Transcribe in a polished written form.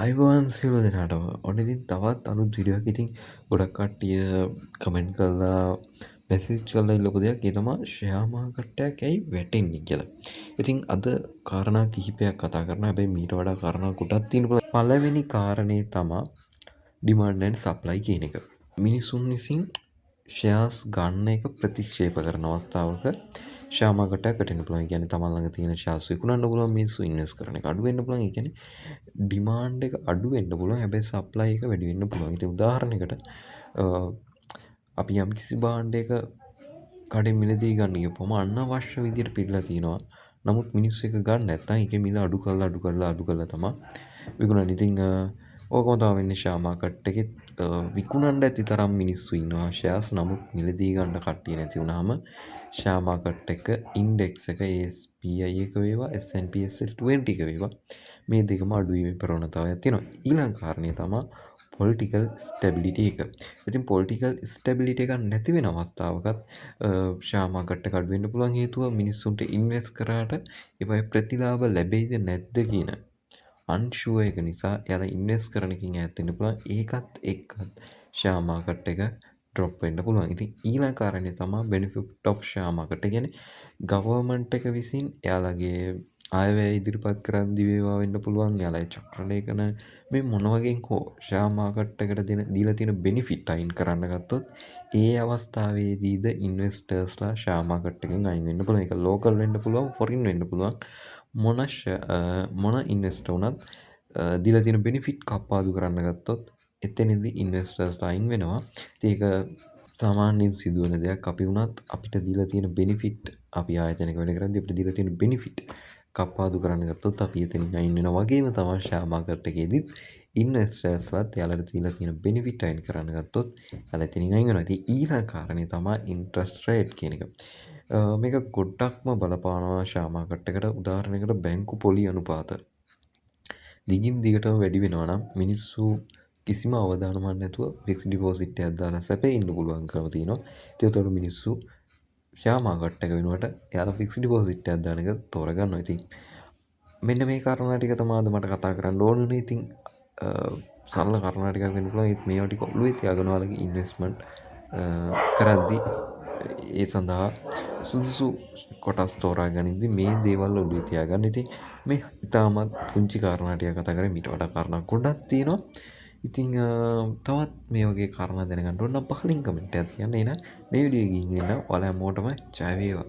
ආයුබෝවන් සියලු දෙනාටම. ඔන්න ඉතින් තවත් අලුත් වීඩියෝ එකක්. ඉතින් ගොඩක් කට්ටිය කමෙන්ට් කරලා මැසේජ් කරලා ඉල්ලපු දෙයක් ඒ තමයි ෂෙයා මාකට් එකක් ඇයි වැටෙන්නේ කියලා. ඉතින් අද කාරණා කිහිපයක් කතා කරනවා. හැබැයි මීට වඩා කාරණා ගොඩක් තියෙන පුළුවන්. පළවෙනි කාරණේ තමයි ඩිමාන්ඩ් ඇන්ඩ් සප්ලයි කියන එක. මිනිසුන් විසින් ෂෙයාර්ස් ගන්න එක ප්‍රතික්ෂේප කරන අවස්ථාවක ෂෙයා මාකට් එකක් වැටෙන්න පුළුවන්. ඒ කියන්නේ තමන් ළඟ තියෙන ෂෙයාර්ස් විකුණන්න පුළුවන්, මිනිස්සු ඉන්වෙස්ට් කරන එක අඩු වෙන්න පුළුවන්. ඒ කියන්නේ ඩිමාන්ඩ් එක අඩු වෙන්න පුළුවන්. හැබැයි සප්ලයි එක වැඩි වෙන්න පුළුවන්. ඉතින් උදාහරණයකට අපි යම්කිසි භාණ්ඩයක කඩෙන් මිලදී ගන්න ගියපුවම අනවශ්‍ය විදියට පිරලා තියෙනවා. නමුත් මිනිස්සු ඒක ගන්න නැත්නම් ඒකේ මිල අඩු කරලා අඩු කරලා අඩු කරලා තමයි විකුණන්නේ. ඉතින් ඕකම තමයි වෙන්නේ ෂෙයා මාකට් එකෙත්. විකුණන්න ඇති තරම් මිනිස්සු ඉන්නවා ෂෙයාර්ස්. නමුත් මිලදී ගන්න කට්ටිය නැති වුනහම ෂෙයා මාකට් එක ඉන්ඩෙක්ස් එක SPI එක වේවා, S&P SL20 එක වේවා, මේ දෙකම අඩුවීමේ ප්‍රවණතාවයක් තියෙනවා. ඊළඟ කාරණය තමයි පොලිටිකල් ස්ටැබිලිටි එක. ඉතින් පොලිටිකල් ස්ටැබිලිටි එකක් නැති වෙන අවස්ථාවකත් ෂෙයා මාකට් එක අඩු වෙන්න පුළුවන්. හේතුව මිනිස්සුන්ට ඉන්වෙස්ට් කරාට ඒවයේ ප්‍රතිලාභ ලැබෙයිද නැද්ද කියන අන්ෂුවර් එක නිසා එයාලා ඉන්වෙස්ට් කරන එකකින් ඈත් වෙන්න පුළුවන්. ඒකත් එක්කත් ෂෙයා මාකට් එක ඩ්‍රොප් වෙන්න පුළුවන්. ඉතින් ඊළඟ කාරණේ තමයි බෙනිෆිට් ඔෆ් ෂෙයා මාකට්. ඒ කියන්නේ ගවර්න්මන්ට් එක විසින් එයාලගේ අයවැය ඉදිරිපත් කරන් දිවේවා වෙන්න පුළුවන්. එයාලගේ චක්‍රලේඛන මේ මොන වගේ හෝ ෂෙයා මාකට් එකට දෙන දීලා තියෙන බෙනිෆිට් අයින් කරන්න ගත්තොත් ඒ අවස්ථාවේදීද ඉන්වෙස්ටර්ස්ලා ෂෙයා මාකට් එකෙන් අයින් වෙන්න පුළුවන්. ඒක ලෝකල් වෙන්න පුළුවන්, ෆොරින් වෙන්න පුළුවන්. මොන මොන ඉන්වෙස්ටර් වුණත් දීලා තියෙන බෙනිෆිට් කප්පාදු කරන්න ගත්තොත් එතනදී ඉන්වෙස්ටර්ස්ලා අයින් වෙනවා. ඉතින් ඒක සාමාන්‍යයෙන් සිදුවන දෙයක්. අපි වුණත් අපිට දීලා තියෙන බෙනිෆිට්, අපි ආයතනයක වැඩ කරද්දී අපිට දීලා තියෙන බෙනිෆිට් කප්පාදු කරන්න ගත්තොත් අපි එතනින් අයින් වෙනවා වගේම තමයි ෂෙයා මාකට් එකේදීත් ඉන්වෙස්ටර්ස්ලාත් එයාලට දීලා තියෙන බෙනිෆිට් අයින් කරන්න ගත්තොත් එයාලා එතනින් අයින් වෙනවා. ඉතින් ඊළඟ කාරණේ තමයි ඉන්ට්‍රස්ට් රේට් කියන එක. මේක ගොඩක්ම බලපානවා ෂෙයා මාකට් එකට. උදාහරණයකට බැංකු පොලි අනුපාත දිගින් දිගටම වැඩි වෙනවා නම් මිනිස්සු කිසිම අවදානමක් නැතුව ෆික්ස් ඩිපොසිට් එකක් දාලා සැපේ ඉන්න පුළුවන්කම තියෙනවා. ඉතින් එතකොට මිනිස්සු ෂෙයා මාකට් එක වෙනුවට එයාලා ෆික්ස් ඩිපොසිට් එකක් දාන එක තෝරගන්නවා. ඉතින් මෙන්න මේ කාරණා ටික තමයි අද මට කතා කරන්න ඕන වුණේ. ඉතින් සරල කාරණා ටිකක් වෙන්න පුළුවන්. ඒත් මේවා ටික ඔළුවේ තියාගෙන ඔයාලගේ ඉන්වෙස්ට්මන්ට් කරද්දි ඒ සඳහා සුදුසු කොටස් තෝරා ගනිද්දි මේ දේවල් ඔළුවේ තියාගන්න. ඉතින් මේ ඉතාමත් පුංචි කාරණා ටිකක් කතා කරේ. මීට වඩා කාරණා ගොඩක් තියෙනවා. ඉතින් තවත් මේ වගේ කාරණා දැනගන්න ඕන නම් පහලින් කමෙන්ට් එකක් තියන්න. එහෙනම් මේ වීඩියෝ එකකින් එන්න ඔයාලා හැමෝටම ජය වේවා.